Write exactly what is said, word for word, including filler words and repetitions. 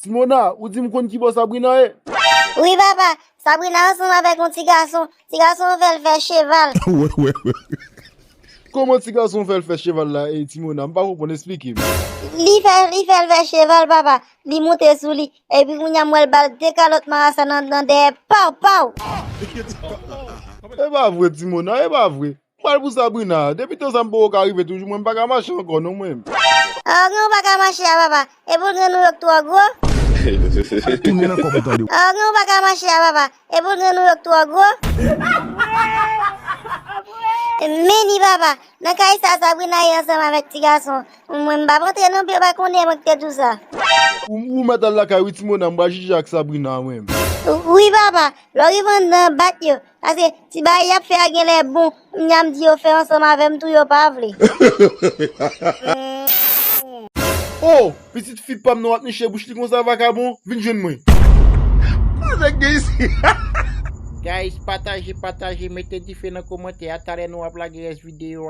Timona, ou di m konn ki bò Sabrina ye? Wi, papa. Sabrina ansanm avèk yon ti gason. Ti gason an fè l fè cheval. Kòman ti gason fè l fè cheval la, e Timona? M pa konprann, esplike m. Li fè, li fè l fè cheval, papa. Li monte sou li. Epi kounye a m wè l ba l de kalòt marasa nan, nan dèyè. Paw, paw! E pa vre, Timona, e pa vre. M pral pou Sabrina. Depi tan sa m poko ka rive toujou, mwen m pa ka mache ankò non mwen. Ah, ou gen ou pa ka mache a, papa. Epi w gen nou yo k twò gwo. Tounen nan kòb ou tande. Ah, ou gen ou pa ka mache a, papa. Epi w gen nou yo k twò gwo. Men ni papa, nan kay sa Sabrina ye ansanm avèk ti gason. Mwen m p ap antre non, pye pa konnen mwen ki te di w sa. Ou, ou mèt al lakay wi Timona, m pral jije ak Sabrina mwen. Wi papa, lè w rive anndan bat yo. Paske ti bagay y ap fè a genlè bon, m di yo fè ansanm avè m tou yo pa vle. Oh, pitit fi pa m nan w ap niche bouch li konsa vakabon, vin jwenn mwen. Kote k gen isi? Guys, pataje, pataje, mete dife nan kòmantè a, talè nou ap lage rès videyo a.